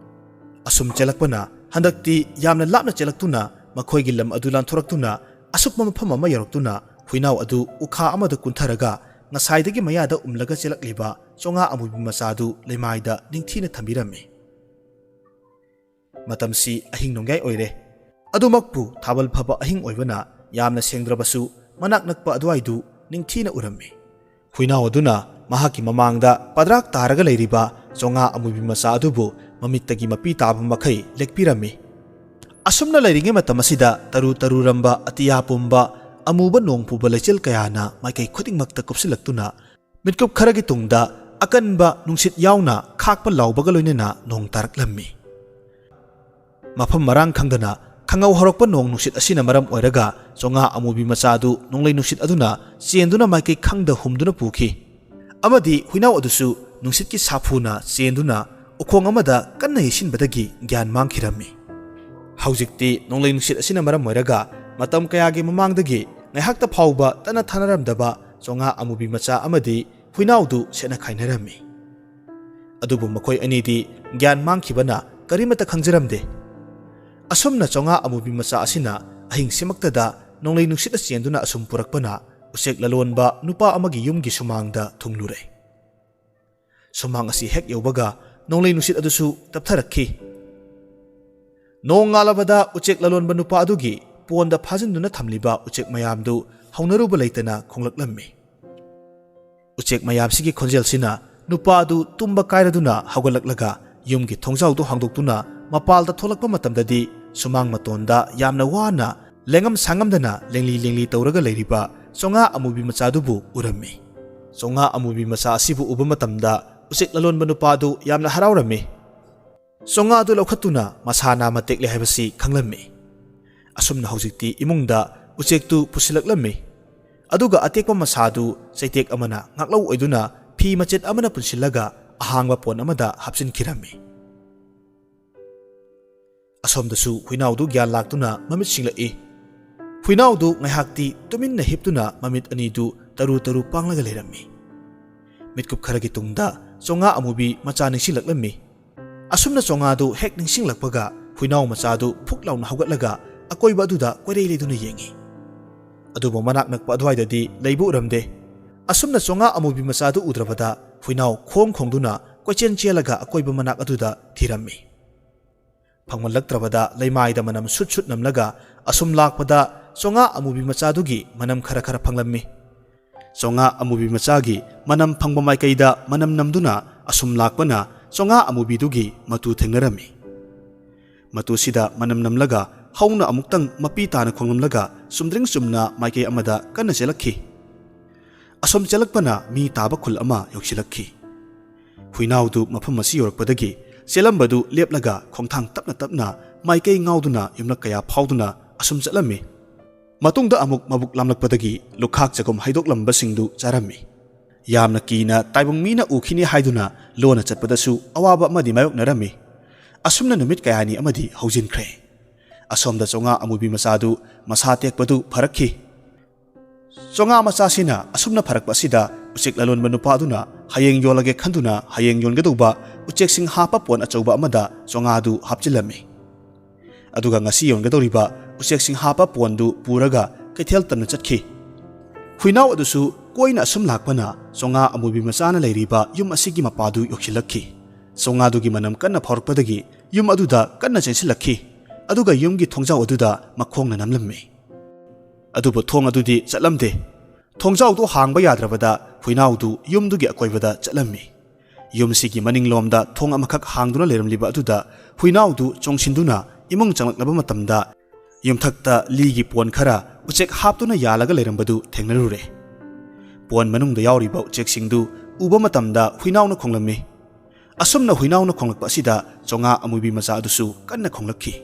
ꯑꯁꯨꯝ ꯆꯦꯜꯂꯛꯄꯅ ꯍꯟꯗꯛꯇꯤ ꯌꯥꯝꯅ ꯂꯥꯞꯅ ꯆꯦꯜꯂꯛꯇꯨꯅ ꯃꯈꯣꯏꯒꯤ ꯂꯝ ꯑꯗꯨ ꯂꯥꯟꯊꯣꯔꯛꯇꯨꯅ ꯑꯁꯨꯛꯄ ꯃꯐꯝ ꯑꯃ ꯌꯧꯔꯛꯇꯨꯅ ꯍꯨꯏꯅꯥꯎ ꯑꯗꯨ ꯎꯈꯥ ꯑꯃꯗ ꯀꯨꯟꯊꯔꯒ ꯉꯁꯥꯏꯗꯒꯤ ꯃꯌꯥꯗ ꯎꯝꯂꯒ ꯆꯦꯜꯂꯛꯂꯤꯕ ꯆꯣꯉꯥ ꯑꯃꯨꯕꯤ ꯃꯆꯥꯗꯨ ꯂꯩꯃꯥꯏꯗ ꯅꯤꯡꯊꯤꯅ ꯊꯝꯕꯤꯔꯝꯃꯤ꯫ ꯃꯇꯝꯁꯤ ꯑꯍꯤꯡ ꯅꯣꯡꯌꯥꯏ ꯑꯣꯏꯔꯦ꯫ ꯑꯗꯨꯃꯛꯄꯨ ꯊꯥꯕꯜ ꯐꯕ ꯑꯍꯤꯡ ꯑꯣꯏꯕꯅ ꯌꯥꯝꯅ ꯁꯦꯡꯗ꯭ꯔꯕꯁꯨ ꯃꯅꯥꯛ ꯅꯛꯄ ꯑꯗꯨꯋꯥꯏꯗꯨ ꯅꯤꯡꯊꯤꯅ ꯎꯔꯝꯃꯤ꯫ ꯍꯨꯏꯅꯥꯎ ꯑꯗꯨꯅ ꯃꯍꯥꯛꯀꯤ ꯃꯃꯥꯡꯗ ꯄꯗ꯭ꯔꯥꯛ ꯇꯥꯔꯒ ꯂꯩꯔꯤꯕ ꯆꯣꯉꯥ ꯑꯃꯨꯕꯤ ꯃꯆꯥ ꯑꯗꯨꯕꯨ ꯃꯃꯤꯠꯇꯒꯤ ꯃꯄꯤ ꯇꯥꯕ ꯃꯈꯩ ꯂꯦꯛꯄꯤꯔꯝꯃꯤ꯫ ꯑꯁꯨꯝꯅ ꯂꯩꯔꯤꯉꯩ ꯃꯇꯝ ꯑꯁꯤꯗ ꯇꯔꯨ ꯇꯔꯨꯔꯝꯕ ꯑꯇꯤꯌꯥ ꯄꯨꯝꯕ ꯑꯃꯨꯕ ꯅꯣꯡ ꯄꯨꯕ ꯂꯩꯆꯤꯜ ꯀꯌꯥꯅ ꯃꯥꯏꯀꯩ ꯈꯨꯗꯤꯡꯃꯛꯇ ꯀꯨꯞꯁꯤꯜꯂꯛꯇꯨꯅ ꯃꯤꯠꯀꯨꯞ ꯈꯔꯒꯤ ꯇꯨꯡꯗ ꯑꯀꯟꯕ ꯅꯨꯡꯁꯤꯠ ꯌꯥꯎꯅ ꯈꯥꯛꯄ ꯂꯥꯎꯕꯒ ꯂꯣꯏꯅꯅ ꯅꯣꯡ ꯇꯥꯔꯛꯂꯝꯃꯤ꯫ ꯃꯐꯝ ꯃꯔꯥꯡ ꯈꯪꯗꯅ ꯈꯪꯍꯧ ꯍꯧꯔꯛꯄ ꯅꯣꯡ ꯅꯨꯡꯁꯤꯠ ꯑꯁꯤꯅ ꯃꯔꯝ ꯑꯣꯏꯔꯒ ꯆꯣꯉꯥ ꯑꯃꯨꯕꯤ ꯃꯆꯥ ꯑꯗꯨ ꯅꯣꯡꯂꯩ ꯅꯨꯡꯁꯤꯠ ꯑꯗꯨꯅ ꯆꯦꯟꯗꯨꯅ ꯃꯥꯏꯀꯩ ꯈꯪꯗ ꯍꯨꯝꯗꯨꯅ ꯄꯨꯈꯤ꯫ ꯑꯃꯗꯤ ꯍꯨꯏꯅꯥꯎ ꯑꯗꯨꯁꯨ ꯅꯨꯡꯁꯤꯠꯀꯤ ꯁꯥꯐꯨꯅ ꯆꯦꯟꯗꯨꯅ ꯎꯈꯣꯡ ꯑꯃꯗ ꯀꯟꯅ ꯌꯩꯁꯤꯟꯕꯗꯒꯤ ꯒ꯭ꯌꯥꯟ ꯃꯥꯡꯈꯤꯔꯝꯃꯤ꯫ ꯍꯧꯖꯤꯛꯇꯤ ꯅꯣꯡꯂꯩ ꯅꯨꯡꯁꯤꯠ ꯑꯁꯤꯅ ꯃꯔꯝ ꯑꯣꯏꯔꯒ ꯃꯇꯝ ꯀꯌꯥꯒꯤ ꯃꯃꯥꯡꯗꯒꯤ ꯉꯥꯏꯍꯥꯛꯇ ꯐꯥꯎꯕ ꯇꯠꯅ ꯊꯥꯅꯔꯝꯗꯕ ꯆꯣꯉꯥ ꯑꯃꯨꯕꯤ ꯃꯆꯥ ꯑꯃꯗꯤ ꯍꯨꯏꯅꯥꯎꯗꯨ ꯁꯦꯠꯅ ꯈꯥꯏꯅꯔꯝꯃꯤ꯫ ꯑꯗꯨꯕꯨ ꯃꯈꯣꯏ ꯑꯅꯤꯗꯤ ꯒ꯭ꯌꯥꯟ ꯃꯥꯡꯈꯤꯕꯅ ꯀꯔꯤꯃꯠꯇ ꯈꯪꯖꯔꯝꯗꯦ꯫ ꯑꯁꯨꯝꯅ ꯆꯣꯉꯥ ꯑꯃꯨꯕꯤ ꯃꯆꯥ ꯑꯁꯤꯅ ꯑꯍꯤꯡꯁꯤꯃꯛꯇꯗ ꯅꯣꯡꯂꯩ ꯅꯨꯡꯁꯤꯠꯅ ꯆꯦꯟꯗꯨꯅ ꯑꯁꯨꯝ ꯄꯨꯔꯛꯄꯅ ꯎꯆꯦꯛ ꯂꯂꯣꯟꯕ ꯅꯨꯄꯥ ꯑꯃꯒꯤ ꯌꯨꯝꯒꯤ ꯁꯨꯃꯥꯡꯗ ꯊꯨꯡꯂꯨꯔꯦ꯫ ꯁꯨꯃꯥꯡ ꯑꯁꯤ ꯍꯦꯛ ꯌꯧꯕꯒ ꯅꯣꯡꯂꯩ ꯅꯨꯡꯁꯤꯠ ꯑꯗꯨꯁꯨ ꯇꯞꯊꯔꯛꯈꯤ꯫ ꯅꯣꯡ ꯉꯥꯜꯂꯕꯗ ꯎꯆꯦꯛ ꯂꯂꯣꯟꯕ ꯅꯨꯄꯥ ꯑꯗꯨꯒꯤ ꯄꯣꯟꯗ ꯐꯥꯖꯤꯟꯗꯨꯅ ꯊꯝꯂꯤꯕ ꯎꯆꯦꯛ ꯃꯌꯥꯝꯗꯨ ꯍꯧꯅꯔꯨꯕ ꯂꯩꯇꯅ ꯈꯣꯡꯂꯛꯂꯝꯃꯤ꯫ ꯎꯆꯦꯛ ꯃꯌꯥꯝꯁꯤꯒꯤ ꯈꯣꯟꯖꯦꯜꯁꯤꯅ ꯅꯨꯄꯥ ꯑꯗꯨ ꯇꯨꯝꯕ ꯀꯥꯏꯔꯗꯨꯅ ꯍꯧꯒꯠꯂꯛꯂꯒ ꯌꯨꯝꯒꯤ ꯊꯣꯡꯖꯥꯎꯗꯨ ꯍꯥꯡꯗꯣꯛꯇꯨꯅ ꯃꯄꯥꯜꯗ ꯊꯣꯛꯂꯛꯄ ꯃꯇꯝꯗꯗꯤ ꯁꯨꯃꯥꯡ ꯃꯇꯣꯟꯗ ꯌꯥꯝꯅ ꯋꯥꯅ ꯂꯦꯡꯉꯝ ꯁꯥꯡꯉꯝꯗꯅ ꯂꯦꯡꯂꯤ ꯂꯦꯡꯂꯤ ꯇꯧꯔꯒ ꯂꯩꯔꯤꯕ ꯆꯣꯉꯥ ꯑꯃꯨꯕꯤ ꯃꯆꯥꯗꯨꯕꯨ ꯎꯔꯝꯃꯤ꯫ ꯆꯣꯉꯥ ꯑꯃꯨꯕꯤ ꯃꯆꯥ ꯑꯁꯤꯕꯨ ꯎꯕ ꯃꯇꯝꯗ ꯎꯆꯦꯛ ꯂꯂꯣꯟꯕ ꯅꯨꯄꯥ ꯑꯗꯨ ꯌꯥꯝꯅ ꯍꯔꯥꯎꯔꯝꯃꯤ꯫ ꯆꯣꯉꯥ ꯑꯗꯨ ꯂꯧꯈꯠꯇꯨꯅ ꯃꯁꯥ ꯅꯥꯝꯃ ꯇꯦꯛꯂꯦ ꯍꯥꯏꯕꯁꯤ ꯈꯪꯂꯝꯃꯤ꯫ ꯑꯁꯨꯝꯅ ꯍꯧꯖꯤꯛꯇꯤ ꯏꯃꯨꯡꯗ ꯎꯆꯦꯛꯇꯨ ꯄꯨꯁꯤꯜꯂꯛꯂꯝꯃꯤ꯫ ꯑꯗꯨꯒ ꯑꯇꯦꯛꯄ ꯃꯁꯥꯗꯨ ꯆꯩꯇꯦꯛ ꯑꯃꯅ ꯉꯥꯛꯂꯧ ꯑꯣꯏꯗꯨꯅ ꯐꯤ ꯃꯆꯦꯠ ꯑꯃꯅ ꯄꯨꯟꯁꯤꯜꯂꯒ ꯑꯍꯥꯡꯕ ꯄꯣꯟ ꯑꯃꯗ ꯍꯥꯞꯆꯤꯟꯈꯤꯔꯝꯃꯤ꯫ ꯑꯁꯣꯝꯗꯁꯨ ꯍꯨꯏꯅꯥꯎꯗꯨ ꯒ꯭ꯌꯥꯟ ꯂꯥꯛꯇꯨꯅ ꯃꯃꯤꯠ ꯁꯤꯡꯂꯛꯏ꯫ ꯍꯨꯏꯅꯥꯎꯗꯨ ꯉꯥꯏꯍꯥꯛꯇꯤ ꯇꯨꯃꯤꯟꯅ ꯍꯤꯞꯇꯨꯅ ꯃꯃꯤꯠ ꯑꯅꯤꯗꯨ ꯇꯔꯨ ꯇꯔꯨ ꯄꯥꯡꯂꯒ ꯂꯩꯔꯝꯃꯤ꯫ ꯃꯤꯠꯀꯨꯞ ꯈꯔꯒꯤ ꯇꯨꯡꯗ ꯆꯣꯉꯥ ꯑꯃꯨꯕꯤ ꯃꯆꯥ ꯅꯤꯡꯁꯤꯡꯂꯛꯂꯝꯃꯤ꯫ ꯑꯁꯨꯝꯅ ꯆꯣꯉꯥꯗꯨ ꯍꯦꯛ ꯅꯤꯡꯁꯤꯡꯂꯛꯄꯒ ꯍꯨꯏꯅꯥꯎ ꯃꯆꯥꯗꯨ ꯐꯨꯛ ꯂꯥꯎꯅ ꯍꯧꯒꯠꯂꯒ ꯑꯀꯣꯏꯕ ꯑꯗꯨꯗ ꯀꯣꯏꯔꯩ ꯂꯩꯗꯨꯅ ꯌꯦꯡꯉꯤ꯫ ꯑꯗꯨꯕꯨ ꯃꯅꯥꯛ ꯅꯛꯄ ꯑꯗꯨꯋꯥꯏꯗꯗꯤ ꯂꯩꯕ ꯎꯔꯝꯗꯦ꯫ ꯑꯁꯨꯝꯅ ꯆꯣꯉꯥ ꯑꯃꯨꯕꯤ ꯃꯆꯥꯗꯨ ꯎꯗ꯭ꯔꯕꯗ ꯍꯨꯏꯅꯥꯎ ꯈꯣꯡ ꯈꯣꯡꯗꯨꯅ ꯀꯣꯏꯆꯦꯟ ꯆꯦꯜꯂꯒ ꯑꯀꯣꯏꯕ ꯃꯅꯥꯛ ꯑꯗꯨꯗ ꯊꯤꯔꯝꯃꯤ꯫ ꯐꯪꯃꯜꯂꯛꯇ꯭ꯔꯕꯗ ꯂꯩꯃꯥꯏꯗ ꯃꯅꯝ ꯁꯨꯠ ꯁꯨꯠ ꯅꯝꯂꯒ ꯑꯁꯨꯝ ꯂꯥꯛꯄꯗ ꯆꯣꯉꯥ ꯑꯃꯨꯕꯤ ꯃꯆꯥꯗꯨꯒꯤ ꯃꯅꯝ ꯈꯔ ꯈꯔ ꯐꯪꯂꯝꯃꯤ꯫ ꯆꯣꯉꯥ ꯑꯃꯨꯕꯤ ꯃꯆꯥꯒꯤ ꯃꯅꯝ ꯐꯪꯕ ꯃꯥꯏꯀꯩꯗ ꯃꯅꯝ ꯅꯝꯗꯨꯅ ꯑꯁꯨꯝ ꯂꯥꯛꯄꯅ ꯆꯣꯉꯥ ꯑꯃꯨꯕꯤꯗꯨꯒꯤ ꯃꯇꯨ ꯊꯦꯡꯅꯔꯝꯃꯤ꯫ ꯃꯇꯨꯁꯤꯗ ꯃꯅꯝ ꯅꯝꯂꯒ ꯍꯧꯅ ꯑꯃꯨꯛꯇꯪ ꯃꯄꯤ ꯇꯥꯅ ꯈꯣꯡꯂꯝꯂꯒ ꯆꯨꯝꯗ꯭ꯔꯤꯡ ꯆꯨꯝꯅ ꯃꯥꯏꯀꯩ ꯑꯃꯗ ꯀꯟꯅ ꯆꯦꯜꯂꯛꯈꯤ꯫ ꯑꯁꯨꯝ ꯆꯦꯜꯂꯛꯄꯅ ꯃꯤ ꯇꯥꯕ ꯈꯨꯜ ꯑꯃ ꯌꯧꯁꯤꯜꯂꯛꯈꯤ꯫ ꯍꯨꯏꯅꯥꯎꯗꯨ ꯃꯐꯝ ꯑꯁꯤ ꯌꯧꯔꯛꯄꯗꯒꯤ ꯆꯦꯜꯂꯝꯕꯗꯨ ꯂꯦꯞꯂꯒ ꯈꯣꯡꯊꯥꯡ ꯇꯞꯅ ꯇꯞꯅ ꯃꯥꯏꯀꯩ ꯉꯥꯎꯗꯨꯅ ꯌꯨꯝꯂꯛ ꯀꯌꯥ ꯐꯥꯎꯗꯨꯅ ꯑꯁꯨꯝ ꯆꯠꯂꯝꯃꯤ꯫ ꯃꯇꯨꯡꯗ ꯑꯃꯨꯛ ꯃꯕꯨꯛ ꯂꯥꯝꯂꯛꯄꯗꯒꯤ ꯂꯨꯈꯥꯛ ꯆꯒꯨꯝ ꯍꯩꯗꯣꯛꯂꯝꯕꯁꯤꯡꯗꯨ ꯆꯥꯔꯝꯃꯤ꯫ ꯌꯥꯝꯅ ꯀꯤꯅ ꯇꯥꯏꯕꯪ ꯃꯤꯅ ꯎꯈꯤꯅꯤ ꯍꯥꯏꯗꯨꯅ ꯂꯣꯟꯅ ꯆꯠꯄꯗꯁꯨ ꯑꯋꯥꯕ ꯑꯃꯗꯤ ꯃꯥꯌꯣꯛꯅꯔꯝꯃꯤ꯫ ꯑꯁꯨꯝꯅ ꯅꯨꯃꯤꯠ ꯀꯌꯥꯅꯤ ꯑꯃꯗꯤ ꯍꯧꯖꯤꯟꯈ꯭ꯔꯦ꯫ ꯑꯁꯣꯝꯗ ꯆꯣꯉꯥ ꯑꯃꯨꯕꯤ ꯃꯆꯥꯗꯨ ꯃꯁꯥ ꯇꯦꯛꯄꯗꯨ ꯐꯔꯛꯈꯤ꯫ ꯆꯣꯉꯥ ꯃꯆꯥꯁꯤꯅ ꯑꯁꯨꯝꯅ ꯐꯔꯛꯄ ꯑꯁꯤꯗ ꯎꯆꯦꯛ ꯂꯂꯣꯟꯕ ꯅꯨꯄꯥ ꯑꯗꯨꯅ ꯍꯌꯦꯡ ꯌꯣꯜꯂꯒꯦ ꯈꯟꯗꯨꯅ ꯍꯌꯦꯡ ꯌꯣꯟꯒꯗꯧꯕ ꯎꯆꯦꯛꯁꯤꯡ ꯍꯥꯞꯄ ꯄꯣꯟ ꯑꯆꯧꯕ ꯑꯃꯗ ꯆꯣꯉꯥꯗꯨ ꯍꯥꯞꯆꯤꯜꯂꯝꯃꯤ꯫ ꯑꯗꯨꯒ ꯉꯁꯤ ꯌꯣꯟꯒꯗꯧꯔꯤꯕ ꯎꯆꯦꯛꯁꯤꯡ ꯍꯥꯞꯄ ꯄꯣꯟꯗꯨ ꯄꯨꯔꯒ ꯀꯩꯊꯦꯜ ꯇꯝꯅ ꯆꯠꯈꯤ꯫ ꯍꯨꯏꯅꯥꯎ ꯑꯗꯨꯁꯨ ꯀꯣꯏꯅ ꯑꯁꯨꯝ ꯂꯥꯛꯄꯅ ꯆꯣꯉꯥ ꯑꯃꯨꯕꯤ ꯃꯆꯥꯅ ꯂꯩꯔꯤꯕ ꯌꯨꯝ ꯑꯁꯤꯒꯤ ꯃꯄꯥꯗꯨ ꯌꯧꯁꯤꯜꯂꯛꯈꯤ꯫ ꯆꯣꯉꯥꯗꯨꯒꯤ ꯃꯅꯝ ꯀꯟꯅ ꯐꯥꯎꯔꯛꯄꯗꯒꯤ ꯌꯨꯝ ꯑꯗꯨꯗ ꯀꯟꯅ ꯆꯦꯟꯁꯤꯜꯂꯛꯈꯤ꯫ ꯑꯗꯨꯒ ꯌꯨꯝꯒꯤ ꯊꯣꯡꯖꯥꯎ ꯑꯗꯨꯗ ꯃꯈꯣꯡꯅ ꯅꯝꯂꯝꯃꯤ꯫ ꯑꯗꯨꯕꯨ ꯊꯣꯡ ꯑꯗꯨꯗꯤ ꯆꯠꯂꯝꯗꯦ꯫ ꯊꯣꯡꯖꯥꯎꯗꯨ ꯍꯥꯡꯕ ꯌꯥꯗ꯭ꯔꯕꯗ ꯍꯨꯏꯅꯥꯎꯗꯨ ꯌꯨꯝꯗꯨꯒꯤ ꯑꯀꯣꯏꯕꯗ ꯆꯠꯂꯝꯃꯤ꯫ ꯌꯨꯝꯁꯤꯒꯤ ꯃꯅꯤꯡꯂꯣꯝꯗ ꯊꯣꯡ ꯑꯃꯈꯛ ꯍꯥꯡꯗꯨꯅ ꯂꯩꯔꯝꯂꯤꯕ ꯑꯗꯨꯗ ꯍꯨꯏꯅꯥꯎꯗꯨ ꯆꯣꯡꯁꯤꯟꯗꯨꯅ ꯏꯃꯨꯡ ꯆꯪꯂꯛꯂꯕ ꯃꯇꯝꯗ ꯌꯨꯝꯊꯛꯇ ꯂꯤꯒꯤ ꯄꯣꯟ ꯈꯔ ꯎꯆꯦꯛ ꯍꯥꯞꯇꯨꯅ ꯌꯥꯜꯂꯒ ꯂꯩꯔꯝꯕꯗꯨ ꯊꯦꯡꯅꯔꯨꯔꯦ꯫ ꯄꯣꯟ ꯃꯅꯨꯡꯗ ꯌꯥꯎꯔꯤꯕ ꯎꯆꯦꯛꯁꯤꯡꯗꯨ ꯎꯕ ꯃꯇꯝꯗ ꯍꯨꯏꯅꯥꯎꯅ ꯈꯣꯡꯂꯝꯃꯤ꯫ ꯑꯁꯨꯝꯅ ꯍꯨꯏꯅꯥꯎꯅ ꯈꯣꯡꯂꯛꯄ ꯑꯁꯤꯗ ꯆꯣꯉꯥ ꯑꯃꯨꯕꯤ ꯃꯆꯥ ꯑꯗꯨꯁꯨ ꯀꯟꯅ ꯈꯣꯡꯂꯛꯈꯤ꯫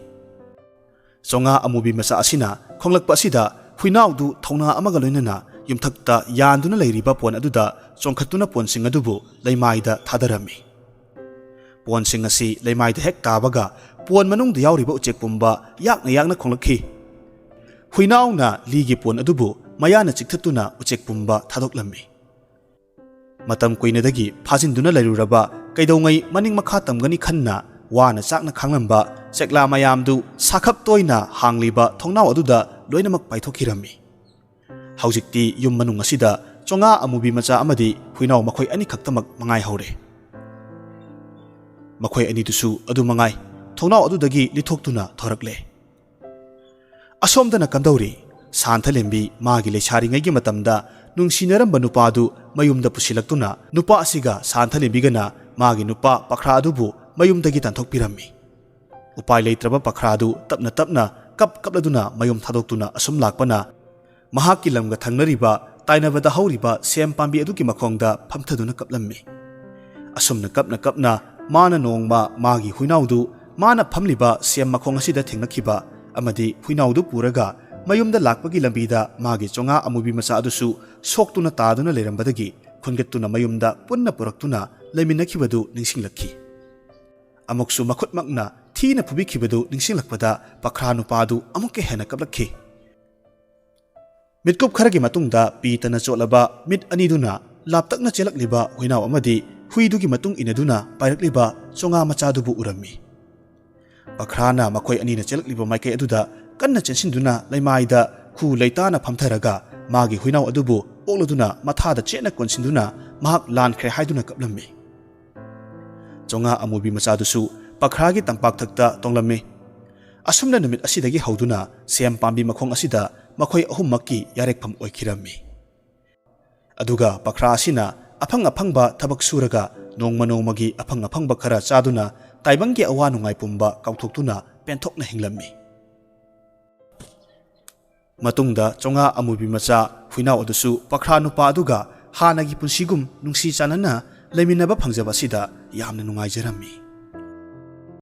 ꯆꯣꯉꯥ ꯑꯃꯨꯕꯤ ꯃꯆꯥ ꯑꯁꯤꯅ ꯈꯣꯡꯂꯛꯄ ꯑꯁꯤꯗ ꯍꯨꯏꯅꯥꯎꯗꯨ ꯊꯧꯅꯥ ꯑꯃꯒ ꯂꯣꯏꯅꯅ ꯌꯨꯝꯊꯛꯇ ꯌꯥꯟꯗꯨꯅ ꯂꯩꯔꯤꯕ ꯄꯣꯟ ꯑꯗꯨꯗ ꯆꯣꯡꯈꯠꯇꯨꯅ ꯄꯣꯟꯁꯤꯡ ꯑꯗꯨꯕꯨ ꯂꯩꯃꯥꯏꯗ ꯊꯥꯗꯔꯝꯃꯤ꯫ ꯄꯣꯟꯁꯤꯡ ꯑꯁꯤ ꯂꯩꯃꯥꯏꯗ ꯍꯦꯛ ꯇꯥꯕꯒ ꯄꯣꯟ ꯃꯅꯨꯡꯗ ꯌꯥꯎꯔꯤꯕ ꯎꯆꯦꯛ ꯄꯨꯝꯕ ꯌꯥꯛꯅ ꯌꯥꯛꯅ ꯈꯣꯡꯂꯛꯈꯤ꯫ ꯍꯨꯏꯅꯥꯎꯅ ꯂꯤꯒꯤ ꯄꯣꯟ ꯑꯗꯨꯕꯨ ꯃꯌꯥꯅ ꯆꯤꯛꯊꯠꯇꯨꯅ ꯎꯆꯦꯛ ꯄꯨꯝꯕ ꯊꯥꯗꯣꯛꯂꯝꯃꯤ꯫ ꯃꯇꯝ ꯀꯨꯏꯅꯗꯒꯤ ꯐꯥꯖꯤꯟꯗꯨꯅ ꯂꯩꯔꯨꯔꯕ ꯀꯩꯗꯧꯉꯩ ꯃꯅꯤꯡ ꯃꯈꯥ ꯇꯝꯒꯅꯤ ꯈꯟꯅ ꯋꯥꯅ ꯆꯥꯛꯅ ꯈꯥꯡꯂꯝꯕ ꯆꯦꯛꯂꯥ ꯃꯌꯥꯝꯗꯨ ꯁꯥꯈꯞ ꯇꯣꯏꯅ ꯍꯥꯡꯂꯤꯕ ꯊꯣꯡꯅꯥꯎ ꯑꯗꯨꯗ ꯂꯣꯏꯅꯃꯛ ꯄꯥꯏꯊꯣꯛꯈꯤꯔꯝꯃꯤ꯫ ꯍꯧꯖꯤꯛꯇꯤ ꯌꯨꯝ ꯃꯅꯨꯡ ꯑꯁꯤꯗ ꯆꯣꯉꯥ ꯑꯃꯨꯕꯤ ꯃꯆꯥ ꯑꯃꯗꯤ ꯍꯨꯏꯅꯥꯎ ꯃꯈꯣꯏ ꯑꯅꯤꯈꯛꯇꯃꯛ ꯃꯉꯥꯏꯍꯧꯔꯦ꯫ ꯃꯈꯣꯏ ꯑꯅꯤꯗꯨꯁꯨ ꯑꯗꯨ ꯃꯉꯥꯏ ꯊꯣꯡꯅꯥꯎ ꯑꯗꯨꯗꯒꯤ ꯂꯤꯊꯣꯛꯇꯨꯅ ꯊꯣꯔꯛꯂꯦ꯫ ꯑꯁꯣꯝꯗꯅ ꯀꯝꯗꯧꯔꯤ? ꯁꯥꯟꯊꯂꯦꯝꯕꯤ ꯃꯥꯒꯤ ꯂꯩꯁꯥꯔꯤꯉꯩꯒꯤ ꯃꯇꯝꯗ ꯅꯨꯡꯁꯤꯅꯔꯝꯕ ꯅꯨꯄꯥꯗꯨ ꯃꯌꯨꯝꯗ ꯄꯨꯁꯤꯜꯂꯛꯇꯨꯅ ꯅꯨꯄꯥ ꯑꯁꯤꯒ ꯁꯥꯟꯊꯂꯦꯝꯕꯤꯒꯅ ꯃꯥꯒꯤ ꯅꯨꯄꯥ ꯄꯈ꯭ꯔꯥ ꯑꯗꯨꯕꯨ ꯃꯌꯨꯝꯗꯒꯤ ꯇꯥꯟꯊꯣꯛꯄꯤꯔꯝꯃꯤ꯫ ꯎꯄꯥꯏ ꯂꯩꯇ꯭ꯔꯕ ꯄꯈ꯭ꯔꯥꯗꯨ ꯇꯞꯅ ꯇꯞꯅ ꯀꯞ ꯀꯞꯂꯗꯨꯅ ꯃꯌꯨꯝ ꯊꯥꯗꯣꯛꯇꯨꯅ ꯑꯁꯨꯝ ꯂꯥꯛꯄꯅ ꯃꯍꯥꯛꯀꯤ ꯂꯝꯒ ꯊꯪꯅꯔꯤꯕ ꯇꯥꯏꯅꯕꯗ ꯍꯧꯔꯤꯕ ꯁꯦꯝ ꯄꯥꯝꯕꯤ ꯑꯗꯨꯒꯤ ꯃꯈꯣꯡꯗ ꯐꯝꯊꯗꯨꯅ ꯀꯞꯂꯝꯃꯤ꯫ ꯑꯁꯨꯝꯅ ꯀꯞꯅ ꯀꯞꯅ ꯃꯥꯅ ꯅꯣꯡꯃ ꯃꯥꯒꯤ ꯍꯨꯏꯅꯥꯎꯗꯨ ꯃꯥꯅ ꯐꯝꯂꯤꯕ ꯁꯦꯝ ꯃꯈꯣꯡ ꯑꯁꯤꯗ ꯊꯦꯡꯅꯈꯤꯕ ꯑꯃꯗꯤ ꯍꯨꯏꯅꯥꯎꯗꯨ ꯄꯨꯔꯒ ꯃꯌꯨꯝꯗ ꯂꯥꯛꯄꯒꯤ ꯂꯝꯕꯤꯗ ꯃꯥꯒꯤ ꯆꯣꯉꯥ ꯑꯃꯨꯕꯤ ꯃꯆꯥ ꯑꯗꯨꯁꯨ ꯁꯣꯛꯇꯨꯅ ꯇꯥꯗꯨꯅ ꯂꯩꯔꯝꯕꯗꯒꯤ ꯈꯨꯟꯒꯠꯇꯨꯅ ꯃꯌꯨꯝꯗ ꯄꯨꯟꯅ ꯄꯨꯔꯛꯇꯨꯅ ꯂꯩꯃꯤꯟꯅꯈꯤꯕꯗꯨ ꯅꯤꯡꯁꯤꯡꯂꯛꯈꯤ꯫ ꯑꯃꯨꯛꯁꯨ ꯃꯈꯨꯠꯃꯛꯅ ꯊꯤꯅ ꯐꯨꯕꯤꯈꯤꯕꯗꯨ ꯅꯤꯡꯁꯤꯡꯂꯛꯄꯗ ꯄꯈ꯭ꯔꯥ ꯅꯨꯄꯥꯗꯨ ꯑꯃꯨꯛꯀ ꯍꯦꯟꯅ ꯀꯞꯂꯛꯈꯤ꯫ ꯃꯤꯠꯀꯨꯞ ꯈꯔꯒꯤ ꯃꯇꯨꯡꯗ ꯄꯤ ꯇꯅ ꯆꯣꯠꯂꯕ ꯃꯤꯠ ꯑꯅꯤꯗꯨꯅ ꯂꯥꯞꯇꯛꯅ ꯆꯦꯜꯂꯛꯂꯤꯕ ꯍꯨꯏꯅꯥꯎ ꯑꯃꯗꯤ ꯍꯨꯏꯗꯨꯒꯤ ꯃꯇꯨꯡ ꯏꯟꯅꯗꯨꯅ ꯄꯥꯏꯔꯛꯂꯤꯕ ꯆꯣꯉꯥ ꯃꯆꯥꯗꯨꯕꯨ ꯎꯔꯝꯃꯤ꯫ ꯄꯈ꯭ꯔꯥꯅ ꯃꯈꯣꯏ ꯑꯅꯤꯅ ꯆꯦꯜꯂꯛꯂꯤꯕ ꯃꯥꯏꯀꯩ ꯑꯗꯨꯗ ꯀꯟꯅ ꯆꯦꯟꯁꯤꯟꯗꯨꯅ ꯂꯩꯃꯥꯏꯗ ꯈꯨ ꯂꯩꯇꯥꯅ ꯐꯝꯊꯔꯒ ꯃꯥꯒꯤ ꯍꯨꯏꯅꯥꯎ ꯑꯗꯨꯕꯨ ꯑꯣꯛꯂꯗꯨꯅ ꯃꯊꯥꯗ ꯆꯦꯠꯅ ꯀꯣꯟꯁꯤꯟꯗꯨꯅ ꯃꯍꯥꯛ ꯂꯥꯟꯈ꯭ꯔꯦ ꯍꯥꯏꯗꯨꯅ ꯀꯞꯂꯝꯃꯤ꯫ ꯆꯣꯉꯥ ꯑꯃꯨꯕꯤ ꯃꯆꯥꯗꯨꯁꯨ ꯄꯈ꯭ꯔꯥꯒꯤ ꯇꯝꯄꯥꯛꯊꯛꯇ ꯇꯣꯡꯂꯝꯃꯤ꯫ ꯑꯁꯨꯝꯅ ꯅꯨꯃꯤꯠ ꯑꯁꯤꯗꯒꯤ ꯍꯧꯗꯨꯅ ꯁꯦꯝ ꯄꯥꯝꯕꯤ ꯃꯈꯣꯡ ꯑꯁꯤꯗ ꯃꯈꯣꯏ ꯑꯍꯨꯝꯃꯛꯀꯤ ꯌꯥꯔꯦꯛꯐꯝ ꯑꯣꯏꯈꯤꯔꯝꯃꯤ꯫ ꯑꯗꯨꯒ ꯄꯈ꯭ꯔꯥ ꯑꯁꯤꯅ ꯑꯐꯪ ꯑꯐꯪꯕ ꯊꯕꯛ ꯁꯨꯔꯒ ꯅꯣꯡꯃ ꯅꯣꯡꯃꯒꯤ ꯑꯐꯪ ꯑꯐꯪꯕ ꯈꯔ ꯆꯥꯗꯨꯅ ꯇꯥꯏꯕꯪꯒꯤ ꯑꯋꯥ ꯅꯨꯡꯉꯥꯏ ꯄꯨꯝꯕ ꯀꯥꯎꯊꯣꯛꯇꯨꯅ ꯄꯦꯟꯊꯣꯛꯅ ꯍꯤꯡꯂꯝꯃꯤ꯫ ꯃꯇꯨꯡꯗ ꯆꯣꯉꯥ ꯑꯃꯨꯕꯤ ꯃꯆꯥ ꯍꯨꯏꯅꯥꯎ ꯑꯗꯨꯁꯨ ꯄꯈ꯭ꯔꯥ ꯅꯨꯄꯥ ꯑꯗꯨꯒ ꯍꯥꯟꯅꯒꯤ ꯄꯨꯟꯁꯤꯒꯨꯝ ꯅꯨꯡꯁꯤ ꯆꯥꯟꯅꯅ ꯂꯩꯃꯤꯟꯅꯕ ꯐꯪꯖꯕ ꯑꯁꯤꯗ ꯌꯥꯝꯅ ꯅꯨꯡꯉꯥꯏꯖꯔꯝꯃꯤ꯫